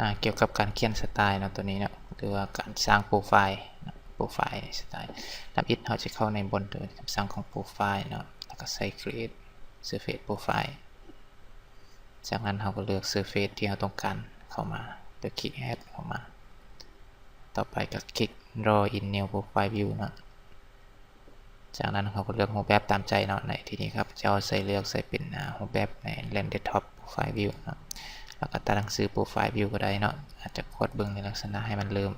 ອາ ກ່ຽວກັບການຂຽນສະໄຕເນາະ ຕົວນີ້ເນາະ ຫຼືວ່າການສ້າງໂປຣໄຟລ໌ເນາະ ໂປຣໄຟລ໌ສະໄຕ. ທຳອິດເຮົາຈະເຂົ້າໃນບ່ອນຕົວຄຳສັ່ງຂອງໂປຣໄຟລ໌ເນາະ ແລ້ວກໍໃສ່ create surface profile. ຈາກນັ້ນເຮົາກໍເລືອກ surface ທີ່ເຮົາຕ້ອງການເຂົ້າມາ ແລ້ວຄລິກ add ເຂົ້າມາ. ຕໍ່ໄປກໍຄລິກ draw in new profile view ເນາະ. ຈາກນັ້ນເຮົາກໍເລືອກຮູບແບບຕາມໃຈເນາະ. ໃນທີ່ນີ້ຂ້າພະເຈົ້າໃສ່ ເລືອກໃສ່ເປັນ ອາ ຮູບແບບໃນ Render Top Profile View ເນາະ ແລ້ວກໍຕັ້ງຊື່ Profile View ກໍໄດ້ເນາະ. ອາດຈະກວດເບິ່ງໃນລັກສະນະໃຫ້ມັນເລີ່ມ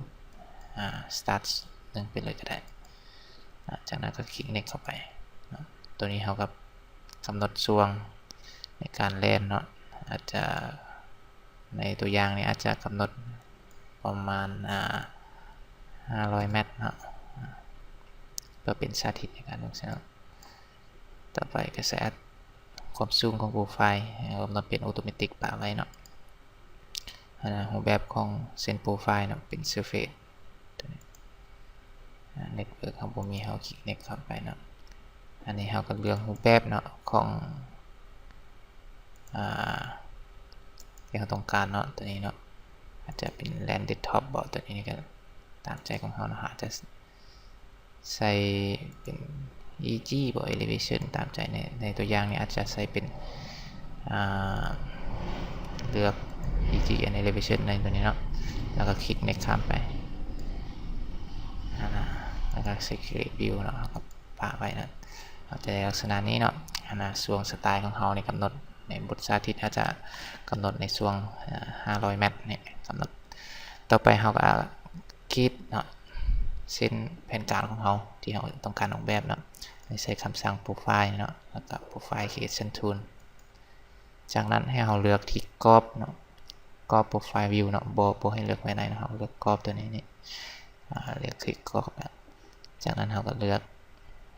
ອາ Start ໜຶ່ງໄປເລີຍກໍໄດ້. ອາ ຈາກນັ້ນກໍຄລິກ Next ເຂົ້າໄປເນາະ. ຕົວນີ້ເຮົາກໍກຳນົດຊ່ວງໃນການແລ່ນເນາະ ອາດຈະ ໃນຕົວຢ່າງນີ້ອາດຈະກຳນົດປະມານ ອາ ຫ້າຮ້ອຍແມັດເນາະ ເພື່ອເປັນສາທິດໃນການເບິ່ງເນາະ. ຕໍ່ໄປກໍໃສ່ອັດ ຄວາມສູງຂອງໂປຣໄຟລ໌ ກຳນົດເປັນ Automatic ປະໄວ້ເນາະ. ອາ ຮູບແບບຂອງເສັ້ນໂປຣໄຟລ໌ເນາະ ເປັນ Surface ຕົວນີ້ ອາ Network ເຮົາບໍ່ມີ ເຮົາຄລິກ Next ເຂົ້າໄປເນາະ. ອັນນີ້ເຮົາກໍເລືອກຮູບແບບເນາະ ຂອງ ອາ ທີ່ເຮົາຕ້ອງການເນາະ ຕົວນີ້ເນາະ ອາດຈະເປັນ Render Top ບໍ ຕົວນີ້ກໍຕາມໃຈຂອງເຮົາເນາະ. ເຮົາອາດຈະໃສ່ເປັນ EG ບໍ Elevation ຕາມໃຈ. ໃນ ໃນຕົວຢ່າງນີ້ອາດຈະໃສ່ເປັນ ອາ ເລືອກ EG and Elevation ໃນຕົວນີ້ເນາະ ແລ້ວກໍຄລິກ Next ຂ້າມໄປ ອາ ແລ້ວກໍໃສ່ Create View ເນາະ ເຮົາກໍປະໄວ້ເນາະ. ເຮົາຈະໄດ້ລັກສະນະນີ້ເນາະ ອັນນ່າ ຊ່ວງສະໄຕຂອງເຮົານີ້ກຳນົດໃນບົດສາທິດ ອາດຈະກຳນົດໃນຊ່ວງ ອາ ຫ້າຮ້ອຍແມັດນີ້ກຳນົດ. ຕໍ່ໄປເຮົາກໍຂີດເນາະ ເສັ້ນແຜນການຂອງເຮົາທີ່ເຮົາຕ້ອງການອອກແບບເນາະ ໃຫ້ໃຊ້ຄຳສັ່ງ Profile ເນາະ ແລ້ວກໍ Profile Creation Tool. ຈາກນັ້ນໃຫ້ເຮົາເລືອກທີ່ກອບເນາະ ກອບ Profile View ເນາະ ບໍ່ ບໍ່ໃຫ້ເລືອກພາຍໃນເນາະ ເຮົາເລືອກກອບຕົວນີ້ນີ້ ອາ ເລືອກຄລິກກອບ. ຈາກນັ້ນເຮົາກໍເລືອກ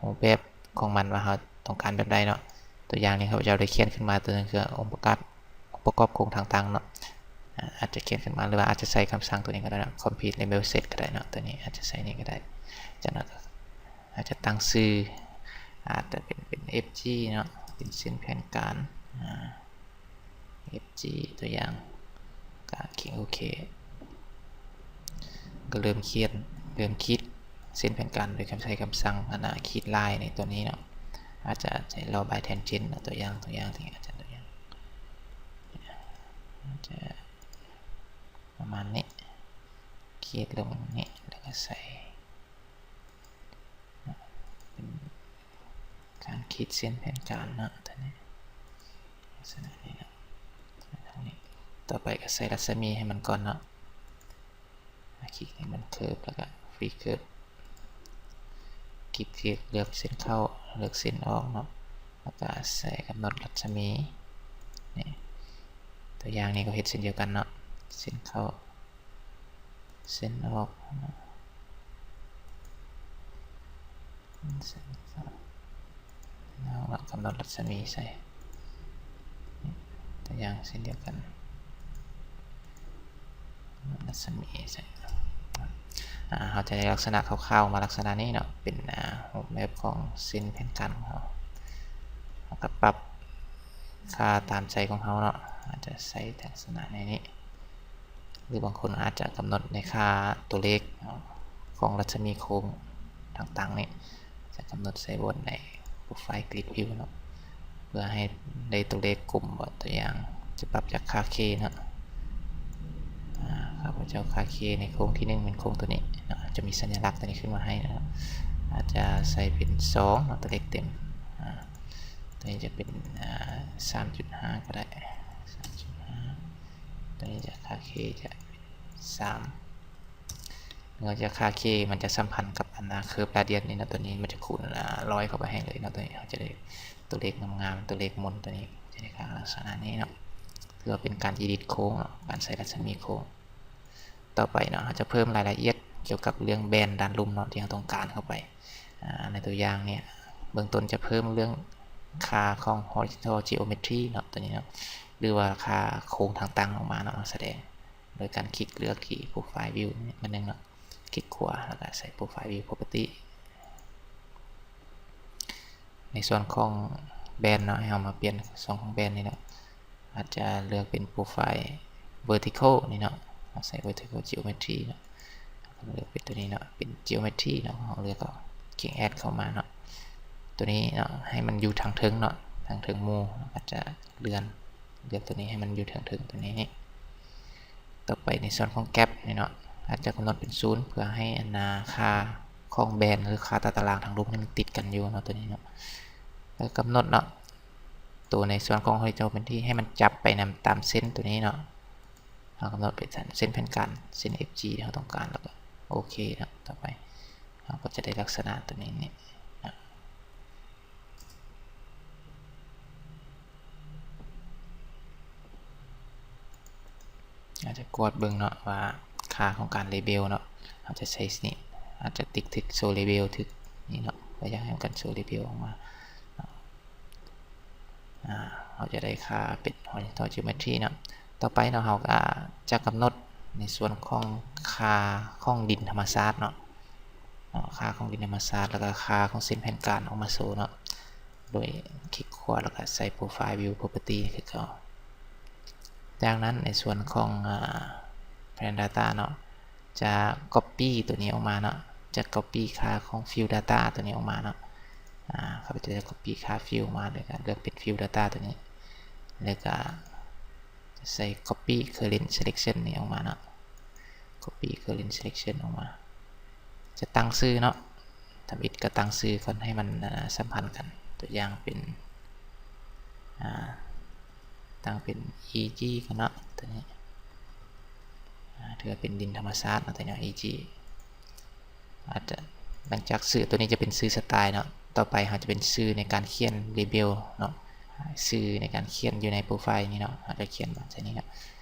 ຮູບແບບຂອງມັນວ່າເຮົາຕ້ອງການແບບໃດເນາະ. ຕົວຢ່າງນີ້ຂ້າພະເຈົ້າໄດ້ຂຽນຂຶ້ນມາຕົວໜຶ່ງ ຄືອົງປະກອບ ອົງປະກອບໂຄງທາງຕັ້ງເນາະ ອາ ອາດຈະຂຽນຂຶ້ນມາ ຫຼືວ່າອາດຈະໃສ່ຄຳສັ່ງຕົວນີ້ກໍໄດ້ເນາະ Complete Level Set ກໍໄດ້ເນາະ. ຕົວນີ້ອາດຈະໃສ່ນີ້ກໍໄດ້. ຈາກນັ້ນກໍອາດຈະຕັ້ງຊື່ ອາດຈະເປັນ ເປັນ FG ເນາະ ເປັນເສັ້ນແຜນການ ອາ FG ຕົວຢ່າງ ກະຄລິກໂອເຄ ກໍເລີ່ມຂຽນ ເລີ່ມຂີດເສັ້ນແຜນການໂດຍການໃຊ້ຄຳສັ່ງ ອັນນ່າ ຂີດລາຍໃນຕົວນີ້ເນາະ. ອາດຈະໃຊ້ Raw by Tangent ເນາະ ຕົວຢ່າງ ຕົວຢ່າງທີ່ອາຈານຕົວຢ່າງ ອາດຈະປະມານນີ້ ຂີດລົງນີ້ ແລ້ວກໍໃສ່ ເປັນການຂີດເສັ້ນແຜນການເນາະ ຕົວນີ້ ລັກສະນະນີ້ເນາະ ທາງນີ້. ຕໍ່ໄປກໍໃສ່ລັດສະໝີໃຫ້ມັນກ່ອນເນາະ ຄລິກໃຫ້ມັນເຄີບ ແລ້ວກໍ Free Curve ຄລິກ ຄລິກເລືອກເສັ້ນເຂົ້າ ເລືອກເສັ້ນອອກເນາະ ແລ້ວກໍໃສ່ກຳນົດລັດສະໝີນີ້. ຕົວຢ່າງນີ້ກໍເຮັດເຊັ່ນດຽວກັນເນາະ ເສັ້ນເຂົ້າ ເສັ້ນອອກ ເສັ້ນເຂົ້າ ແລ້ວກຳນົດລັດສະໝີໃສ່ ຕົວຢ່າງເຊັ່ນດຽວກັນ ລັດສະໝີໃສ່. ອາ ເຮົາຈະໄດ້ລັກສະນະຄ່າວໆມາລັກສະນະນີ້ເນາະ ເປັນ ອາ ຮູບແບບຂອງເສັ້ນແຜນການຂອງເຮົາ. ເຮົາກໍປັບຄ່າຕາມໃຈຂອງເຮົາເນາະ ອາດຈະໃສ່ລັກສະນະໃນນີ້ ຫຼືບາງຄົນອາດຈະກຳນົດໃນຄ່າຕົວເລກຂອງລັດສະໝີໂຄ້ງຕ່າງໆນີ້ ຈະກຳນົດໃສ່ບ່ອນໃນ Profile Grid View ເນາະ ເພື່ອໃຫ້ໄດ້ຕົວເລກກົມ. ຕົວຢ່າງຈະປັບຈາກຄ່າ K ເນາະ ອາ ຂ້າພະເຈົ້າຄ່າ K ໃນໂຄ້ງທີໜຶ່ງແມ່ນໂຄ້ງຕົວນີ້ເນາະ ຈະມີສັນຍະລັກຕົວນີ້ຂຶ້ນມາໃຫ້ເນາະ ອາດຈະໃສ່ເປັນສອງເນາະ ຕົວເລກເຕັມ. ອາ ຕົວນີ້ຈະເປັນ ອາ ສາມຈຸດຫ້າກໍໄດ້ ສາມຈຸດຫ້າ ຕົວນີ້ຈະຄ່າ K ຈະເປັນສາມ ເນື່ອງຈາກຄ່າ K ມັນຈະສຳພັນກັບອັນນ່າ Curve Radius ນີ້ເນາະ ຕົວນີ້ມັນຈະຄູນ ອາ ຮ້ອຍເຂົ້າໄປໃຫ້ເລີຍເນາະ. ຕົວນີ້ເຮົາຈະໄດ້ຕົວເລກງາມໆ ຕົວເລກມົນຕົວນີ້ຈະໄດ້ຄ່າລັກສະນະນີ້ເນາະ ເພື່ອເປັນການ edit ໂຄ້ງເນາະ ການໃສ່ລັດສະໝີໂຄ້ງ. ຕໍ່ໄປເນາະ ເຮົາຈະເພີ່ມລາຍລະອຽດກ່ຽວກັບເລື່ອງແບນດ້ານລຸ່ມເນາະ ທີ່ເຮົາຕ້ອງການເຂົ້າໄປ. ອາ ໃນຕົວຢ່າງນີ້ ເບື້ອງຕົ້ນຈະເພີ່ມເລື່ອງຄ່າຂອງ Horizontal Geometry ເນາະ ຕົວນີ້ເນາະ ຫຼືວ່າຄ່າໂຄ້ງທາງຕັ້ງອອກມາເນາະ ມາສະແດງ ໂດຍການຄລິກເລືອກທີ່ Profile View ນີ້ບາດໜຶ່ງເນາະ ຄລິກຂວາ ແລ້ວກໍໃສ່ Profile View Property. ໃນສ່ວນຂອງແບນເນາະ ໃຫ້ເຮົາມາປ່ຽນສ່ວນຂອງແບນນີ້ເນາະ ອາດຈະເລືອກເປັນ Profile Vertical ນີ້ເນາະ ໃສ່ vertical geometry ເນາະ ເຮົາເລືອກເປັນຕົວນີ້ເນາະ ເປັນ geometry ເນາະ ເຮົາເລືອກເອົາ clicking add ເຂົ້າມາເນາະ ຕົວນີ້ເນາະ ໃຫ້ມັນຢູ່ທາງເທິງເນາະ ທາງເທິງໝູ່ ເຮົາກໍຈະເລື່ອນ ເລືອກຕົວນີ້ໃຫ້ມັນຢູ່ເທິງໆ ຕົວນີ້ ນີ້ ຕໍ່ໄປໃນສ່ວນຂອງ gap ນີ້ເນາະ ອາດຈະກຳນົດເປັນສູນ ເພື່ອໃຫ້ອັນນາ ຄ່າຂອງແບນ ຫຼື ຄ່າຕາຕະລາງທາງລຸ່ມໃຫ້ມັນຕິດກັນຢູ່ເນາະ ຕົວນີ້ເນາະ ແລ້ວກຳນົດເນາະ ຕົວໃນສ່ວນຂອງ horizontal ເປັນທີ່ ໃຫ້ມັນຈັບໄປນຳຕາມເສັ້ນຕົວນີ້ເນາະ ເຮົາກຳນົດເປັນເສັ້ນແຜ່ນການ ເສັ້ນ F G ທີ່ເຮົາຕ້ອງການ ແລ້ວກໍໂອເຄເນາະ ຕໍ່ໄປເຮົາກໍຈະໄດ້ລັກສະນະຕົວນີ້ນີ້ເນາະ ອາດຈະກວດເບິ່ງເນາະວ່າຄ່າຂອງການ label ເນາະ ເຮົາຈະໃຊ້ນີ້ ອາດຈະຕິກຖືກ show label ຖືກນີ້ເນາະ ເພື່ອຢາກໃຫ້ມັນ show label ອອກມາເນາະ ອາ ເຮົາຈະໄດ້ຄ່າເປັນ horizontal geometry ເນາະ ຕໍ່ໄປເນາະ ເຮົາກໍຈະກຳນົດໃນສ່ວນຂອງຄ່າຂອງດິນທຳມະຊາດເນາະ ເນາະ ຄ່າຂອງດິນທຳມະຊາດ ແລ້ວກໍຄ່າຂອງເສັ້ນແຜ່ນການອອກມາໂຊເນາະ ໂດຍຄລິກຂວາ ແລ້ວກໍໃສ່ profile view property ຄືເກົ່າ ຈາກນັ້ນໃນສ່ວນຂອງ ອາ plan data ເນາະ ຈະ copy ຕົວນີ້ອອກມາເນາະ ຈະ copy ຄ່າຂອງ fill data ຕົວນີ້ອອກມາເນາະ ອາ ຂ້າພະເຈົ້າຈະ copy ຄ່າ fill ອອກມາ ແລ້ວກໍເລືອກເປັນ fill data ຕົວນີ້ ແລ້ວກໍຈະໃສ່ copy current selection ນີ້ອອກມາເນາະ copy current selection ອອກມາ ຈະຕັ້ງຊື່ເນາະ ທຳອິດກໍຕັ້ງຊື່ກ່ອນໃຫ້ມັນ ອາ ສຳພັນກັນ ຕົວຢ່າງເປັນ ອາ ຕັ້ງເປັນ E G ກ່ອນເນາະ ຕົວນີ້ ອາ ຖືວ່າເປັນດິນທຳມະຊາດເນາະ ຕົວຢ່າງ E G ອາດຈະ ຫຼັງຈາກຊື່ຕົວນີ້ຈະເປັນຊື່ສະຕາຍເນາະ ຕໍ່ໄປເຮົາຈະເປັນຊື່ໃນການຂຽນ label ເນາະ ຊື່ໃນການຂຽນຢູ່ໃນ profile ນີ້ເນາະ ເຮົາຈະຂຽນມາໃສ່ນີ້ເນາະ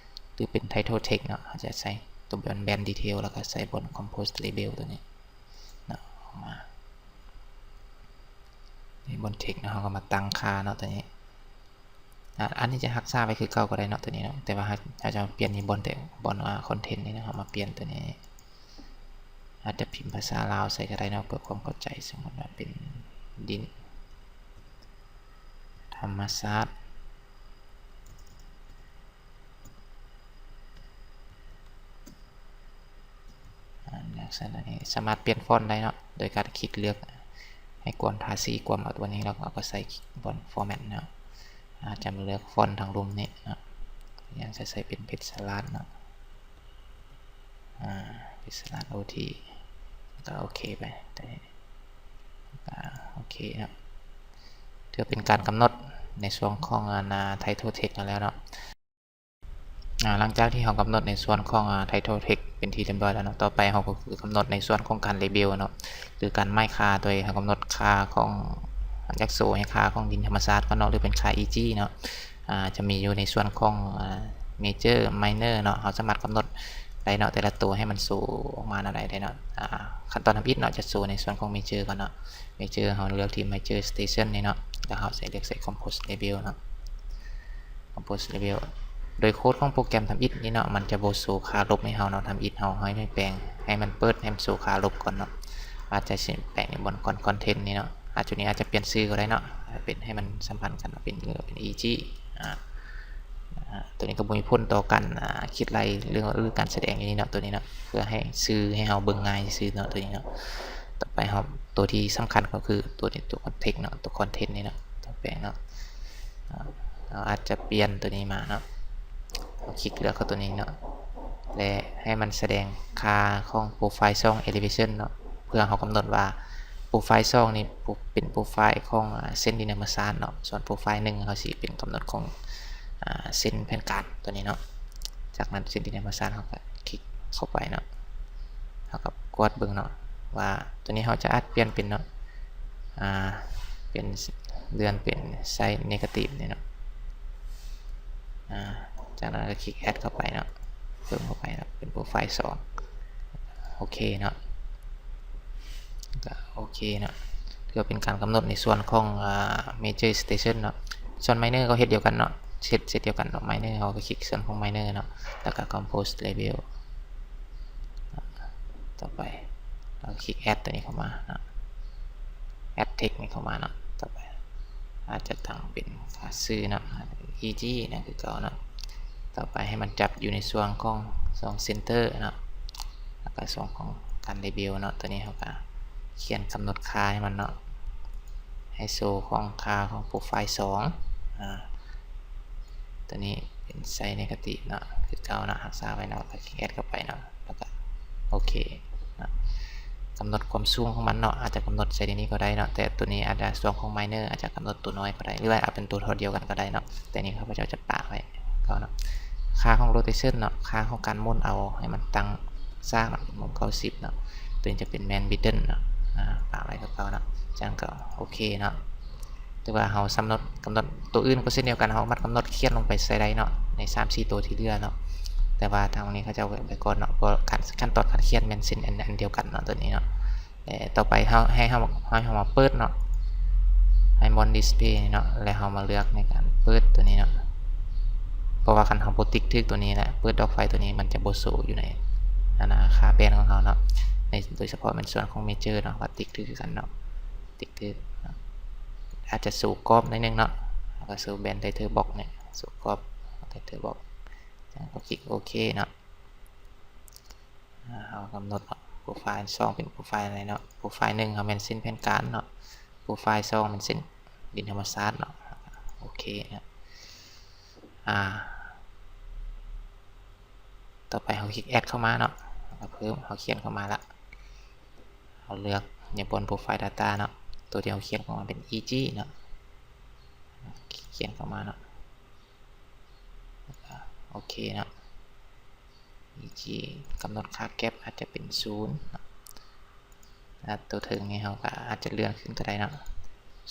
ຫຼືເປັນ title text ເນາະ ເຮົາຈະໃສ່ຕົວບ່ອນ brand detail ແລ້ວກໍໃສ່ບ່ອນ compose label ຕົວນີ້ເນາະ ອອກມາ ໃນບ່ອນ text ເນາະ ເຮົາກໍມາຕັ້ງຄ່າເນາະ ຕົວນີ້ ອາ ອັນນີ້ຈະຮັກສາໄວ້ຄືເກົ່າກໍໄດ້ເນາະ ຕົວນີ້ເນາະ ແຕ່ວ່າເຮົາ ເຮົາຈະມາປ່ຽນຢູ່ບ່ອນ ແຕ່ບ່ອນ ອາ content ນີ້ເນາະ ເຮົາມາປ່ຽນຕົວນີ້ ອາດຈະພິມພາສາລາວໃສ່ກໍໄດ້ເນາະ ເພື່ອຄວາມເຂົ້າໃຈ ສົມມຸດວ່າເປັນດິນທຳມະຊາດ ອາ ລັກສະນະນີ້ ສາມາດປ່ຽນຟອນໄດ້ເນາະ ໂດຍການຄລິກເລືອກໃຫ້ກວມທາສີ ກວມເອົາຕົວນີ້ ແລ້ວເຮົາກໍໃສ່ບ່ອນ format ເນາະ ອາດຈະມາເລືອກຟອນທາງລຸ່ມນີ້ເນາະ ຢ່າງຈະໃສ່ເປັນ Pixellate ເນາະ ອາ Pixellate O T ແລ້ວກໍໂອເຄໄປ ໂອເຄເນາະ ຖືວ່າເປັນການກຳນົດໃນຊ່ວງຂອງ ອາ title text ນັ້ນແລ້ວເນາະ. ອາ ຫຼັງຈາກທີ່ເຮົາກຳນົດໃນສ່ວນຂອງ ອາ title text ເປັນທີ່ຮຽບຮ້ອຍແລ້ວເນາະ ຕໍ່ໄປເຮົາກໍຄືກຳນົດໃນສ່ວນຂອງການ label ເນາະ ຫຼືການໝາຍຄ່າ ໂດຍເຮົາກຳນົດຄ່າຂອງ ຢາກໂຊໃຫ້ຄ່າຂອງດິນທຳມະຊາດກ່ອນເນາະ ຫຼືເປັນຄ່າ E G ເນາະ ອາ ຈະມີຢູ່ໃນສ່ວນຂອງ ອາ major minor ເນາະ ເຮົາສາມາດກຳນົດໄດ້ເນາະ ແຕ່ລະໂຕໃຫ້ມັນໂຊອອກມາແນວໃດໄດ້ເນາະ ອາ ຂັ້ນຕອນທຳອິດເນາະ ຈະໂຊໃນສ່ວນຂອງ major ກ່ອນເນາະ major ເຮົາເລືອກທີ່ major station ນີ້ເນາະ ແລ້ວເຮົາໃສ່ ເລືອກໃສ່ compose label ເນາະ compose label ໂດຍໂຄດຂອງໂປຣແກຣມທຳອິດນີ້ເນາະ ມັນຈະບໍ່ໂຊຄ່າລົບໃຫ້ເຮົາເນາະ ທຳອິດເຮົາໃຫ້ແປງໃຫ້ມັນເປີດ ໃຫ້ມັນໂຊຄ່າລົບກ່ອນເນາະ ອາດຈະແປງໃນບ່ອນກ່ອນ content ນີ້ເນາະ ອາ ຈຸດນີ້ອາດຈະປ່ຽນຊື່ກໍໄດ້ເນາະ ເປັນໃຫ້ມັນສຳພັນກັນເນາະ ເປັນ ເປັນ E G ອາ ອາ ຕົວນີ້ກໍບໍ່ມີຜົນຕໍ່ການ ອາ ຄິດໄລ່ເລື່ອງ ຫຼືການສະແດງຢູ່ນີ້ເນາະ ຕົວນີ້ເນາະ ເພື່ອໃຫ້ຊື່ໃຫ້ເຮົາເບິ່ງງ່າຍຊື່ເນາະ ຕົວນີ້ເນາະ ຕໍ່ໄປເຮົາ ຕົວທີ່ສຳຄັນກໍຄືຕົວນີ້ ຕົວ text ເນາະ ຕົວ content ນີ້ເນາະ ຕົວແປງເນາະ ອາ ເຮົາອາດຈະປ່ຽນຕົວນີ້ມາເນາະ ເຮົາຄລິກເລືອກເຂົ້າຕົວນີ້ເນາະ ແລະ ໃຫ້ມັນສະແດງຄ່າຂອງ profile ສອງ elevation ເນາະ ເພື່ອເຮົາກຳນົດວ່າ profile ສອງນີ້ເປັນ profile ຂອງ ອາ ເສັ້ນດິນທຳມະຊາດເນາະ ສ່ວນ profile ໜຶ່ງເຮົາຊິເປັນກຳນົດຂອງ ອາ ເສັ້ນແຜ່ນການຕົວນີ້ເນາະ ຈາກນັ້ນເສັ້ນດິນທຳມະຊາດເຮົາກໍຄລິກເຂົ້າໄປເນາະ ເຮົາກໍກວດເບິ່ງເນາະ ວ່າຕົວນີ້ເຮົາຈະອາດປ່ຽນເປັນເນາະ ອາ ເປັນ ເລື່ອນເປັນ side negative ນີ້ເນາະ ອາ ຈາກນັ້ນກໍຄລິກ add ເຂົ້າໄປເນາະ ເພີ່ມເຂົ້າໄປເນາະ ເປັນ profile ສອງ ໂອເຄເນາະ ກໍໂອເຄເນາະ ຖືວ່າເປັນການກຳນົດໃນສ່ວນຂອງ ອາ major station ເນາະ ສ່ວນ minor ກໍເຮັດດຽວກັນເນາະ ເຮັດ ເຮັດດຽວກັນເນາະ minor ເຮົາກໍຄລິກສ່ວນຂອງ minor ເນາະ ແລ້ວກໍ compose label ຕໍ່ໄປເຮົາຄລິກ add ຕົວນີ້ເຂົ້າມາເນາະ add text ນີ້ເຂົ້າມາເນາະ ຕໍ່ໄປອາດຈະຕັ້ງເປັນຄ່າຊື່ເນາະ E G ນະ ຄືເກົ່າເນາະ ຕໍ່ໄປໃຫ້ມັນຈັບຢູ່ໃນຊ່ວງຂອງ ຊ່ອງ center ເນາະ ແລ້ວກໍຊ່ອງຂອງການ label ເນາະ ຕົວນີ້ເຮົາກໍຂຽນກຳນົດຄ່າໃຫ້ມັນເນາະ ໃຫ້ໂຊຂອງຄ່າຂອງ profile ສອງ ອາ ຕົວນີ້ເປັນ size negative ເນາະ ຄືເກົ່າເນາະ ຮັກສາໄວ້ເນາະ ແລ້ວກໍ add ເຂົ້າໄປເນາະ ແລ້ວກໍໂອເຄເນາະ ກຳນົດຄວາມສູງຂອງມັນເນາະ ອາດຈະກຳນົດໃສ່ໃນນີ້ກໍໄດ້ເນາະ ແຕ່ຕົວນີ້ອາດຈະ ສ່ວນຂອງ minor ອາດຈະກຳນົດຕົວນ້ອຍກໍໄດ້ ຫຼືວ່າເອົາເປັນຕົວເທົ່າດຽວກັນກໍໄດ້ເນາະ ແຕ່ນີ້ຂ້າພະເຈົ້າຈະປະໄວ້ກ່ອນເນາະ ຄ່າຂອງ rotation ເນາະ ຄ່າຂອງການໝູນເອົາໃຫ້ມັນຕັ້ງສາກເນາະ ເປັນມຸມເກົ້າສິບເນາະ ຕົວນີ້ຈະເປັນ main bevel ເນາະ ອາ ປະໄວ້ຄືເກົ່າເນາະ ຈາກນັ້ນກໍໂອເຄເນາະ ຖືວ່າເຮົາກຳນົດ ກຳນົດ ຕົວອື່ນກໍເຊັ່ນດຽວກັນ ເຮົາສາມາດກຳນົດຂຽນລົງໄປໃສ່ໄດ້ເນາະ ໃນສາມສີ່ຕົວທີ່ເຫຼືອເນາະ ແຕ່ວ່າທາງນີ້ເຂົາເຈົ້າໄວ້ກ່ອນເນາະ ເພາະຂັ້ນ ຂັ້ນຕອນການຂຽນແມ່ນເຊັ່ນອັນ ອັນດຽວກັນເນາະ ຕົວນີ້ເນາະ ແລະ ຕໍ່ໄປເຮົາ ໃຫ້ເຮົາ ໃຫ້ເຮົາມາເປີດເນາະ ໃຫ້ Mon Display ນີ້ເນາະ ແລະ ເຮົາມາເລືອກໃນການເປີດຕົວນີ້ເນາະ ເພາະວ່າຄັນເຮົາບໍ່ຕິກຖືກຕົວນີ້ແຫຼະ ເປີດດອກໄຟຕົວນີ້ມັນຈະບໍ່ໂຊຢູ່ໃນ ອັນນ່າ ຄ່າ band ຂອງເຮົາເນາະ ໃນ ໂດຍສະເພາະແມ່ນສ່ວນຂອງ major ເນາະ ວ່າຕິກຖືກຄືກັນເນາະ ຕິກຖືກເນາະ ອາດຈະໂຊກອບໜ້ອຍໜຶ່ງເນາະ ແລ້ວກໍໂຊ band title box ນີ້ ໂຊກອບ title box ແລ້ວກໍຄລິກໂອເຄເນາະ ອາ ເຮົາກຳນົດເນາະ profile ສອງເປັນ profile ໃດເນາະ profile ໜຶ່ງເຮົາແມ່ນເສັ້ນແຜ່ນການເນາະ profile ສອງແມ່ນເສັ້ນດິນທຳມະຊາດເນາະ ໂອເຄເນາະ ອາ ຕໍ່ໄປເຮົາຄລິກ add ເຂົ້າມາເນາະ ເຮົາກໍເພີ່ມ ເຮົາຂຽນເຂົ້າມາລະ ເຮົາເລືອກໃນບ່ອນ profile data ເນາະ ຕົວທີ່ເຮົາຂຽນເຂົ້າມາເປັນ EG ເນາະ ຂຽນເຂົ້າມາເນາະ ໂອເຄເນາະ EG ກຳນົດຄ່າ gap ອາດຈະເປັນສູນເນາະ ແລະ ຕົວເທິງນີ້ເຮົາກໍອາດຈະເລື່ອນຂຶ້ນກໍໄດ້ເນາະ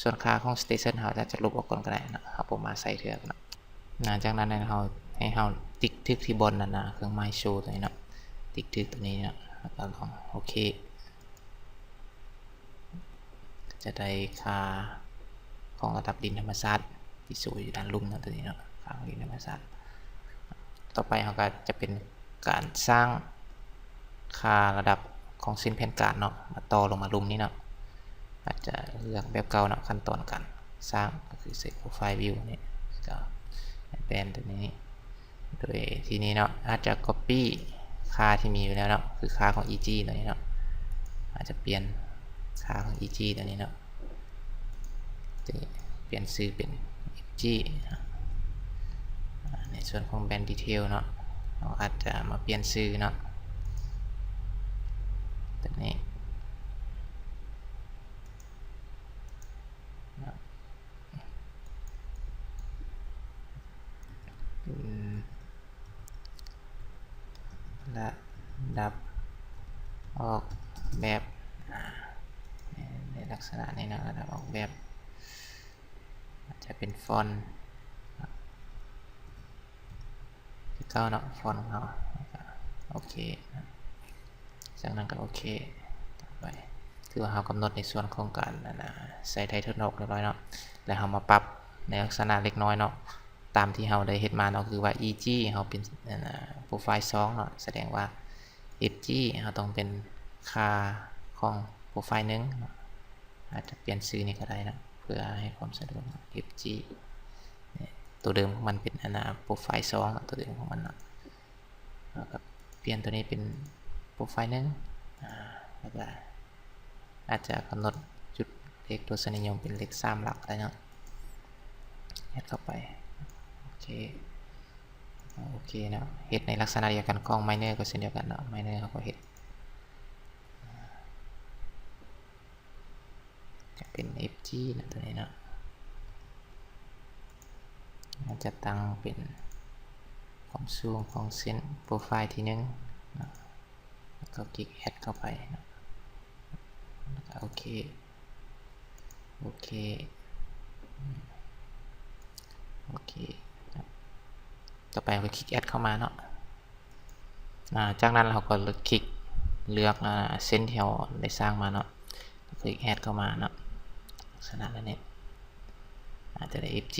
ສ່ວນຄ່າຂອງ station ເຮົາອາດຈະລົບອອກກ່ອນກໍໄດ້ເນາະ ເຮົາບໍ່ມາໃສ່ເທື່ອເນາະ ຫຼັງຈາກນັ້ນໃຫ້ເຮົາ ໃຫ້ເຮົາຕິກຖືກທີ່ບ່ອນນັ້ນນະ ເຄື່ອງໝາຍໂຊຕົວນີ້ເນາະ ຕິກຖືກຕົວນີ້ເນາະ ແລ້ວກໍລອງໂອເຄ ຈະໄດ້ຄ່າຂອງລະດັບດິນທຳມະຊາດທີ່ໂຊຢູ່ດ້ານລຸ່ມເນາະ ຕົວນີ້ເນາະ ຄ່າຂອງດິນທຳມະຊາດ ຕໍ່ໄປເຮົາກໍຈະເປັນການສ້າງຄ່າລະດັບຂອງເສັ້ນແຜ່ນການເນາະ ມາຕໍ່ລົງມາລຸ່ມນີ້ເນາະ ອາດຈະເລືອກແບບເກົ່າເນາະ ຂັ້ນຕອນການສ້າງກໍຄືໃສ່ profile view ນີ້ ກໍແປນຕົວນີ້ ໂດຍທີ່ນີ້ເນາະ ອາດຈະ copy ຄ່າທີ່ມີຢູ່ແລ້ວເນາະ ຄືຄ່າຂອງ EG ຕົວນີ້ເນາະ ອາດຈະປ່ຽນຄ່າຂອງ EG ຕົວນີ້ເນາະ ຈະປ່ຽນຊື່ເປັນ FG ໃນສ່ວນຂອງ band detail ເນາະ ເຮົາອາດຈະມາປ່ຽນຊື່ເນາະ ຕົວນີ້ ເປັນລະດັບອອກແບບ ອາ ໃນລັກສະນະນີ້ເນາະ ລະດັບອອກແບບ ອາດຈະເປັນຟອນ ຄືເກົ່າເນາະ ຟອນຂອງເຮົາ ໂອເຄ ຈາກນັ້ນກໍໂອເຄ ຕໍ່ໄປ ຖືວ່າເຮົາກຳນົດໃນສ່ວນຂອງການ ອັນນ່າ ໃສ່ໄທເທິນອອກຮຽບຮ້ອຍເນາະ ແລ້ວເຮົາມາປັບໃນລັກສະນະເລັກນ້ອຍເນາະ ຕາມທີ່ເຮົາໄດ້ເຮັດມາເນາະ ຄືວ່າ EG ເຮົາເປັນ ອັນນ່າ profile ສອງເນາະ ສະແດງວ່າ FG ເຮົາຕ້ອງເປັນຄ່າຂອງ profile ໜຶ່ງເນາະ ອາດຈະປ່ຽນຊື່ນີ້ກໍໄດ້ເນາະ ເພື່ອໃຫ້ຄວາມສະດວກ FG ຕົວເດີມຂອງມັນເປັນ ອັນນ່າ profile ສອງເນາະ ຕົວເດີມຂອງມັນເນາະ ແລ້ວກໍປ່ຽນຕົວນີ້ເປັນ profile ໜຶ່ງ ອາ ແລ້ວກໍອາດຈະກຳນົດຈຸດເລກທົດສະນິຍົມເປັນເລກສາມຫຼັກກໍໄດ້ເນາະ add ເຂົ້າໄປ ໂອເຄ ໂອເຄເນາະ ເຮັດໃນລັກສະນະດຽວກັນຂອງ minor ກໍເຊັ່ນດຽວກັນເນາະ minor ເຮົາກໍເຮັດ ຈະເປັນ FG ນະ ຕົວນີ້ເນາະ ອາດຈະຕັ້ງເປັນຄວາມສູງຂອງເສັ້ນ profile ທີໜຶ່ງເນາະ ແລ້ວກໍຄລິກ add ເຂົ້າໄປເນາະ ແລ້ວກໍໂອເຄ ໂອເຄ ໂອເຄ ຕໍ່ໄປເຮົາກໍຄລິກ add ເຂົ້າມາເນາະ ອາ ຈາກນັ້ນເຮົາກໍຄລິກເລືອກ ອາ ເສັ້ນທີ່ເຮົາໄດ້ສ້າງມາເນາະ ຄລິກ add ເຂົ້າມາເນາະ ລັກສະນະແນວນີ້ ອາດຈະໄດ້ FG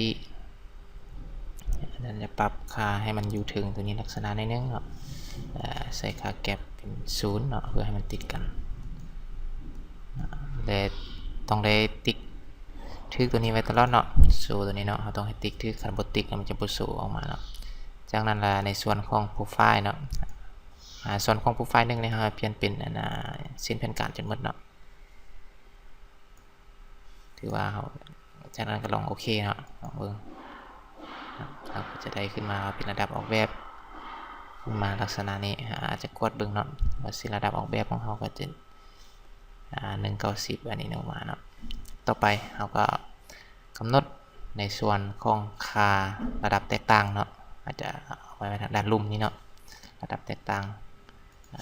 ອັນນັ້ນຈະປັບຄ່າໃຫ້ມັນຢູ່ເທິງຕົວນີ້ລັກສະນະໜ້ອຍໜຶ່ງເນາະ ແລະ ໃສ່ຄ່າ gap ເປັນສູນເນາະ ເພື່ອໃຫ້ມັນຕິດກັນ ແລະ ຕ້ອງໄດ້ຕິກຖືກຕົວນີ້ໄວ້ຕະຫຼອດເນາະ ໂຊຕົວນີ້ເນາະ ເຮົາຕ້ອງໃຫ້ຕິກຖືກ ຄັນບໍ່ຕິກມັນຈະບໍ່ໂຊອອກມາເນາະ ຈາກນັ້ນລະໃນສ່ວນຂອງ profile ເນາະ ອາ ສ່ວນຂອງໂປຣໄຟລ໌ໜຶ່ງນີ້ ເຮົາປ່ຽນເປັນ ອັນ ອາ ເຊັ່ນແຜນການຈົນໝົດເນາະ. ຖືວ່າເຮົາ ຈາກນັ້ນກໍລອງໂອເຄເນາະ ລອງເບິ່ງ. ເຮົາກໍຈະໄດ້ຂຶ້ນມາເປັນລະດັບອອກແບບ ຂຶ້ນມາລັກສະນະນີ້. ອາ ອາດຈະກວດເບິ່ງເນາະ ວ່າຊິລະດັບອອກແບບຂອງເຮົາກໍຈະ ອາ ໜຶ່ງ ເກົ້າ ສິບ ອັນນີ້ອອກມາເນາະ. ຕໍ່ໄປເຮົາກໍກຳນົດໃນສ່ວນຂອງຄ່າລະດັບແຕກຕ່າງເນາະ ອາດຈະເອົາໄວ້ທາງດ້ານລຸ່ມນີ້ເນາະ ລະດັບແຕກຕ່າງ. ອາ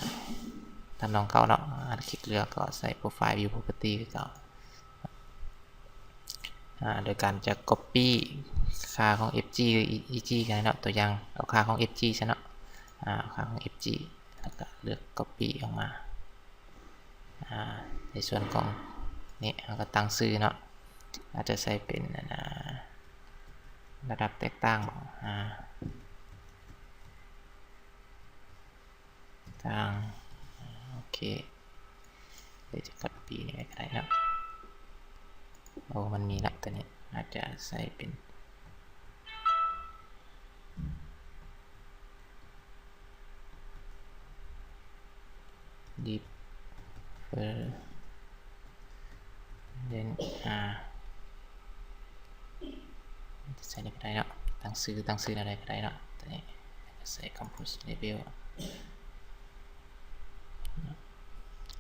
ທຳນອງເກົ່າເນາະ ອາ ຄລິກເລືອກກໍໃສ່ Profile View Property ຄືເກົ່າ. ອາ ໂດຍການຈະ Copy ຄ່າຂອງ F G ຫຼື E G ກໍໄດ້ເນາະ. ຕົວຢ່າງເອົາຄ່າຂອງ F G ຊະເນາະ ອາ ເອົາຄ່າຂອງ F G ແລ້ວກໍເລືອກ Copy ອອກມາ. ອາ ໃນສ່ວນຂອງນີ້ເຮົາກໍຕັ້ງຊື່ເນາະ ອາດຈະໃສ່ເປັນ ອັນ ອາ ລະດັບແຕກຕ່າງ ອາ ຕ່າງ. ໂອເຄ ເດ ຈະກັອບປີ້ນີ້ໄວ້ກໍໄດ້ເນາະ. ໂອ້ ມັນມີລະ ຕົວນີ້ອາດຈະໃສ່ເປັນ Different ອາ ໃສ່ນີ້ກໍໄດ້ເນາະ ຕັ້ງຊື່ ຕັ້ງຊື່ແນວໃດກໍໄດ້ເນາະ. ຕົວນີ້ໃສ່ Compost Label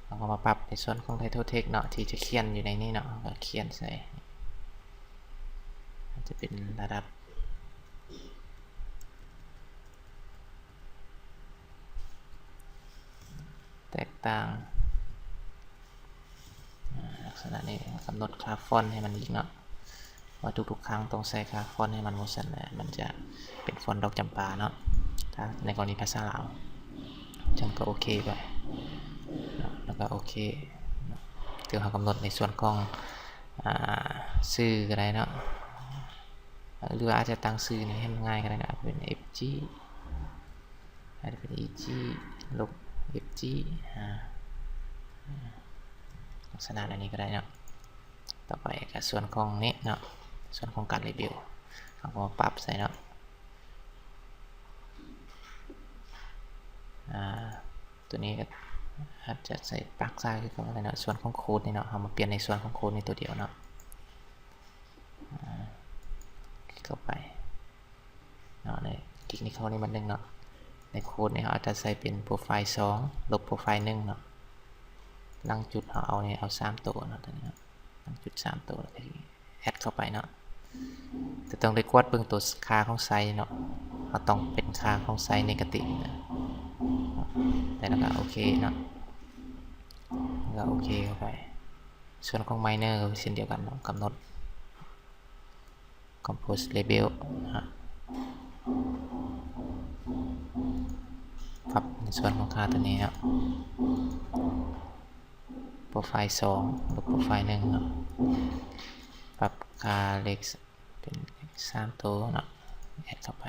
ເຮົາກໍມາປັບໃນສ່ວນຂອງ Title Text ເນາະ ທີ່ຈະຂຽນຢູ່ໃນນີ້ເນາະ ເຮົາກໍຂຽນໃສ່ ອາດຈະເປັນລະດັບ ແຕກຕ່າງ ອາ ລັກສະນະນີ້. ກຳນົດຄ່າຟອນໃຫ້ມັນອີກເນາະ ວ່າທຸກໆຄັ້ງຕ້ອງໃສ່ຄ່າຟອນໃຫ້ມັນ, ບໍ່ຊັ້ນແລ້ວມັນຈະເປັນຟອນດອກຈຳປາເນາະ ຖ້າໃນກໍລະນີພາສາລາວ. ຈັ່ງກໍໂອເຄໄປເນາະ ແລ້ວກໍໂອເຄເນາະ. ຄືເຮົາກຳນົດໃນສ່ວນຂອງ ອາ ຊື່ກໍໄດ້ເນາະ ຫຼືວ່າອາດຈະຕັ້ງຊື່ນີ້ໃຫ້ມັນງ່າຍກໍໄດ້ເນາະ ເປັນ F G ອາດຈະເປັນ E G ລົບ F G ອາ ລັກສະນະແນວນີ້ກໍໄດ້ເນາະ. ຕໍ່ໄປກໍສ່ວນຂອງນີ້ເນາະ ສ່ວນຂອງການ Label ເຮົາກໍມາປັບໃສ່ເນາະ. ອາ ຕົວນີ້ກໍອາດຈະໃສ່ປາກຊ້າຍຄືເກົ່າກໍໄດ້ເນາະ. ສ່ວນຂອງໂຄດນີ້ເນາະ ເຮົາມາປ່ຽນໃນສ່ວນຂອງໂຄດນີ້ຕົວດຽວເນາະ. ອາ ຄລິກເຂົ້າໄປເນາະ ໃນຄລິກນີ້ເຂົ້ານີ້ບາດໜຶ່ງເນາະ. ໃນໂຄດນີ້ເຮົາອາດຈະໃສ່ເປັນ Profile ສອງ ລົບ Profile ໜຶ່ງເນາະ. ຫຼັງຈຸດເຮົາເອົານີ້ ເອົາສາມໂຕເນາະ ຕົວນີ້ເນາະ ຫຼັງຈຸດສາມໂຕ ແລ້ວກໍ add ເຂົ້າໄປເນາະ. ແຕ່ຕ້ອງໄດ້ກວດເບິ່ງຕົວຄ່າຂອງໄຊເນາະ ເຮົາຕ້ອງເປັນຄ່າຂອງໄຊ negative ເນາະ ແລ້ວກໍໂອເຄເນາະ ແລ້ວກໍໂອເຄເຂົ້າໄປ. ສ່ວນຂອງ Minor ກໍເຊັ່ນດຽວກັນເນາະ ກຳນົດ Compost Label ເນາະ ປັບໃນສ່ວນຂອງຄ່າຕົວນີ້ເນາະ Profile ສອງ ລົບ Profile ໜຶ່ງເນາະ ປັບຄ່າເລກ ເປັນສາມໂຕເນາະ add ເຂົ້າໄປ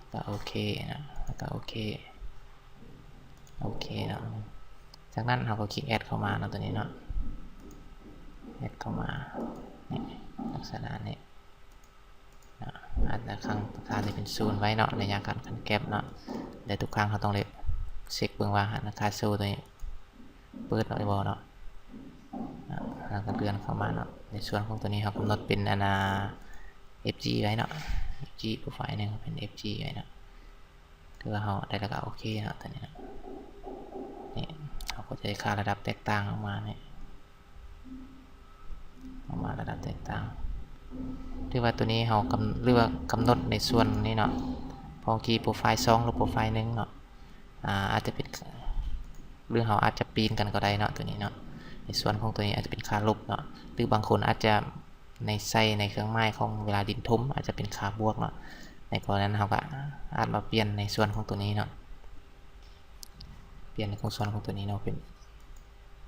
ແລ້ວກໍໂອເຄເນາະ ແລ້ວກໍໂອເຄ ໂອເຄເນາະ. ຈາກນັ້ນເຮົາກໍຄລິກ add ເຂົ້າມາເນາະ ຕົວນີ້ເນາະ add ເຂົ້າມາ ນີ້ ລັກສະນະນີ້ເນາະ. ອາດຈະຄັ້ງຄ່າຈະເປັນສູນໄວ້ເນາະ ໄລຍະການຂັ້ນແກັບເນາະ ແລະ ທຸກຄັ້ງເຮົາຕ້ອງໄດ້ເຊັກເບິ່ງວ່າຮ້ານຄ້າໂຊຕົວນີ້ ເປີດໄດ້ບໍ່ເນາະ. ອາ ເຮົາກໍເລື່ອນເຂົ້າມາເນາະ ໃນສ່ວນຂອງຕົວນີ້ເຮົາກຳນົດເປັນ ອັນນ່າ F G ໄວ້ເນາະ F G Profile ໜຶ່ງເປັນ F G ໄວ້ເນາະ. ຖືວ່າເຮົາໄດ້ແລ້ວກໍໂອເຄເນາະ ຕົວນີ້ເນາະ. ນີ້ເຮົາກໍຈະໄດ້ຄ່າລະດັບແຕກຕ່າງອອກມານີ້ ອອກມາລະດັບແຕກຕ່າງ. ຖືວ່າຕົວນີ້ເຮົາກຳ ຫຼືວ່າກຳນົດໃນສ່ວນນີ້ເນາະ ຂອງທີ່ Profile ສອງ ຫຼື Profile ໜຶ່ງເນາະ. ອາ ອາດຈະເປັນ ຫຼືເຮົາອາດຈະປີ້ນກັນກໍໄດ້ເນາະ ຕົວນີ້ເນາະ. ໃນສ່ວນຂອງຕົວນີ້ອາດຈະເປັນຄ່າລົບເນາະ ຫຼືບາງຄົນອາດຈະໃນ ໃສ່ໃນເຄື່ອງໝາຍຂອງເວລາດິນຖົມ ອາດຈະເປັນຄ່າບວກເນາະ. ໃນກໍລະນີນັ້ນເຮົາກໍອາດມາປ່ຽນໃນສ່ວນຂອງຕົວນີ້ເນາະ ປ່ຽນໃນຂອງສ່ວນຂອງຕົວນີ້ເນາະ ເປັນ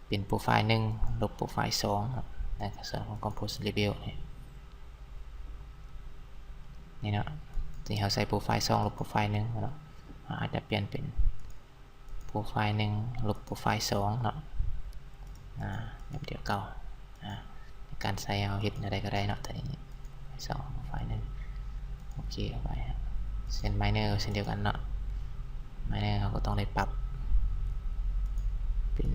ເປັນ Profile ໜຶ່ງ ລົບ Profile ສອງເນາະ ໃນສ່ວນຂອງ Compost Label ນີ້ ນີ້ເນາະ ທີ່ເຮົາໃສ່ Profile ສອງ ລົບ Profile ໜຶ່ງເນາະ ເຮົາອາດຈະປ່ຽນເປັນ Profile ໜຶ່ງ ລົບ Profile ສອງເນາະ ອາ ແບບດຽວເກົ່າ. ອາ ໃນການໃສ່ເຮົາເຮັດແນວໃດກໍໄດ້ເນາະ ຕົວນີ້ ສອງ Profile ໜຶ່ງ ໂອເຄເຂົ້າໄປ. ເຊັ່ນ Minor ເຊັ່ນດຽວກັນເນາະ ໝາຍແນວເຮົາກໍຕ້ອງໄດ້ປັບເປັນ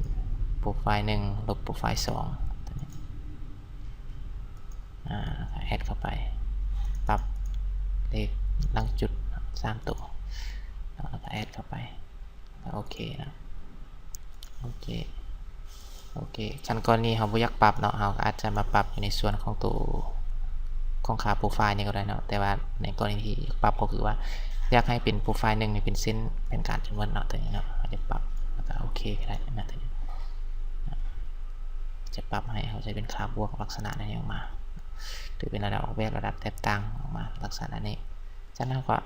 ໂປຣໄຟລ໌ໜຶ່ງ ລົບໂປຣໄຟລ໌ສອງ ຕົວນີ້ ອາ ແອັດເຂົ້າໄປ ປັບເລກຫຼັງຈຸດສາມໂຕ ແລ້ວກໍແອັດເຂົ້າໄປ ໂອເຄນະ ໂອເຄ ໂອເຄ ຄັນກໍລະນີເຮົາບໍ່ຢາກປັບເນາະ ເຮົາກໍອາດຈະມາປັບຢູ່ໃນສ່ວນຂອງໂຕ ຂອງຄ່າໂປຣໄຟລ໌ນີ້ກໍໄດ້ເນາະ ແຕ່ວ່າໃນກໍລະນີທີ່ຢາກປັບກໍຄືວ່າ ຢາກໃຫ້ເປັນໂປຣໄຟລ໌ໜຶ່ງນີ້ເປັນເສັ້ນແຜນການຈົນໝົດເນາະ ຕົວນີ້ເນາະ ເຮົາຈະປັບ ແລ້ວກໍໂອເຄກໍໄດ້ນະ ຕົວນີ້ ຈະປັບໃຫ້ເຮົາໃຊ້ເປັນຄ່າບວກລັກສະນະແນວນີ້ອອກມາ ຖືເປັນລະດັບອອກແບບ ລະດັບແຕກຕ່າງອອກມາລັກສະນະນີ້ ຈາກນັ້ນເຮົາກໍ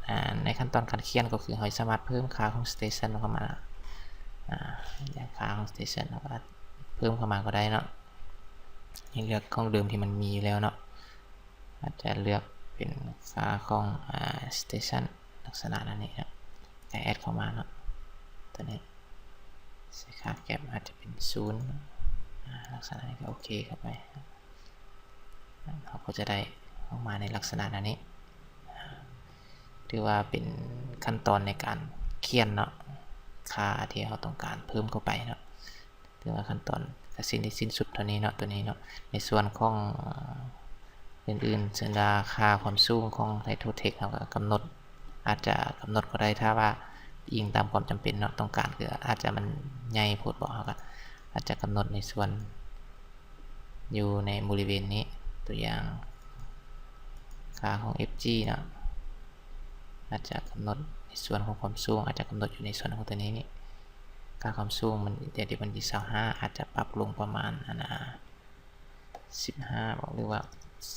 ອາ ໃນຂັ້ນຕອນການຂຽນກໍຄືເຮົາສາມາດເພີ່ມຄ່າຂອງ station ເຂົ້າມາ ອາ ຢ່າງຄ່າຂອງ station ເຮົາກໍເພີ່ມເຂົ້າມາກໍໄດ້ເນາະ ໃຫ້ເລືອກຂອງເດີມທີ່ມັນມີຢູ່ແລ້ວເນາະ ອາດຈະເລືອກເປັນຄ່າຂອງ ອາ station ລັກສະນະນັ້ນນີ້ເນາະ ແອັດເຂົ້າມາເນາະ ຕົວນີ້ ໃສ່ຄ່າ gap ອາດຈະເປັນສູນ ອາ ລັກສະນະນີ້ກໍໂອເຄເຂົ້າໄປ ເຮົາກໍຈະໄດ້ອອກມາໃນລັກສະນະນັ້ນນີ້ ຖືວ່າເປັນຂັ້ນຕອນໃນການຂຽນເນາະ ຄ່າທີ່ເຮົາຕ້ອງການເພີ່ມເຂົ້າໄປເນາະ ຖືວ່າຂັ້ນຕອນກໍສິ້ນ ສິ້ນສຸດເທົ່ານີ້ເນາະ ຕົວນີ້ເນາະ ໃນສ່ວນຂອງອື່ນໆ ເຊັ່ນວ່າຄ່າຄວາມສູງຂອງ title text ເຮົາກໍກຳນົດ ອາດຈະກຳນົດກໍໄດ້ ຖ້າວ່າອີງຕາມຄວາມຈຳເປັນເນາະ ຕ້ອງການຄືອາດຈະມັນໃຫຍ່ໂພດບໍ ເຮົາກໍອາດຈະກຳນົດໃນສ່ວນ ຢູ່ໃນບໍລິເວນນີ້ ຕົວຢ່າງ ຄ່າຂອງ F G ເນາະ ອາດຈະກຳນົດໃນສ່ວນຂອງຄວາມສູງ ອາດຈະກຳນົດຢູ່ໃນສ່ວນຂອງຕົວນີ້ນີ້ ຄ່າຄວາມສູງມັນ ແຕ່ທີ່ມັນຢູ່ຊາວຫ້າ ອາດຈະປັບລົງປະມານ ອັນນ່າ ສິບຫ້າບໍ ຫຼືວ່າ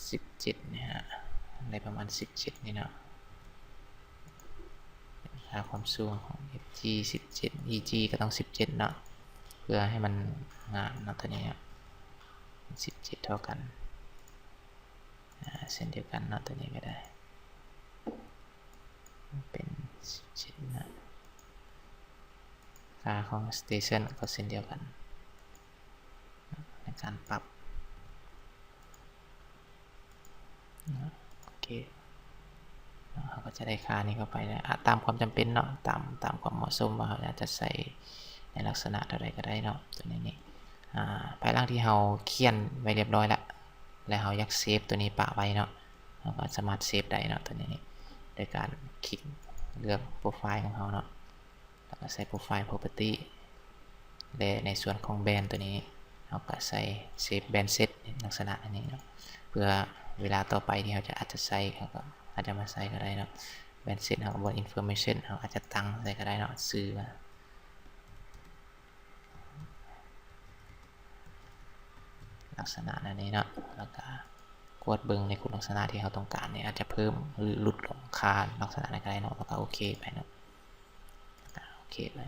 ສິບເຈັດນີ້ຮະ ໄດ້ປະມານສິບເຈັດນີ້ເນາະ ຄ່າຄວາມສູງຂອງ F G ສິບເຈັດ E G ກໍຕ້ອງສິບເຈັດເນາະ ເພື່ອໃຫ້ມັນງາມເນາະ ຕົວນີ້ເນາະ ສິບເຈັດເທົ່າກັນ ອາ ເຊັ່ນດຽວກັນເນາະ ຕົວນີ້ກໍໄດ້ ເປັນສິບເຈັດເນາະ ຄ່າຂອງ station ກໍເຊັ່ນດຽວກັນ ໃນການປັບ ໂອເຄ ເຮົາກໍຈະໄດ້ຄ່ານີ້ເຂົ້າໄປ ອາ ຕາມຄວາມຈຳເປັນເນາະ ຕາມ ຕາມຄວາມເໝາະສົມ ວ່າເຮົາຢາກຈະໃສ່ໃນລັກສະນະເທົ່າໃດກໍໄດ້ເນາະ ຕົວນີ້ນີ້ ອາ ພາຍຫຼັງທີ່ເຮົາຂຽນໄວ້ລຽບຮ້ອຍລະ ແລະ ເຮົາຢາກເຊບຕົວນີ້ປະໄວ້ເນາະ ເຮົາກໍສາມາດເຊບໄດ້ເນາະ ຕົວນີ້ນີ້ ໂດຍການຄລິກເລືອກໂປຣໄຟລ໌ຂອງເຮົາເນາະ ແລ້ວກໍໃສ່ Profile Property ແລະ ໃນສ່ວນຂອງ Brand ຕົວນີ້ ເຮົາກໍໃສ່ Save Brand Set ລັກສະນະອັນນີ້ເນາະ ເພື່ອເວລາຕໍ່ໄປທີ່ເຮົາຈະ ອາດຈະໃສ່ ເຮົາກໍອາດຈະມາໃສ່ກໍໄດ້ເນາະ Brand Set ເຮົາກໍ Brand Information ເຮົາອາດຈະຕັ້ງໃສ່ກໍໄດ້ເນາະ ຊື່ວ່າ ລັກສະນະແນວນີ້ເນາະ ແລ້ວກະກວດເບິ່ງໃນຄຸນລັກສະນະທີ່ເຮົາຕ້ອງການນີ້ ອາດຈະເພີ່ມ ຫຼື ຫຼຸດລົງຄ່າລັກສະນະໃດກໍໄດ້ເນາະ ແລ້ວກະໂອເຄໄປເນາະ ແລ້ວກະໂອເຄໄປ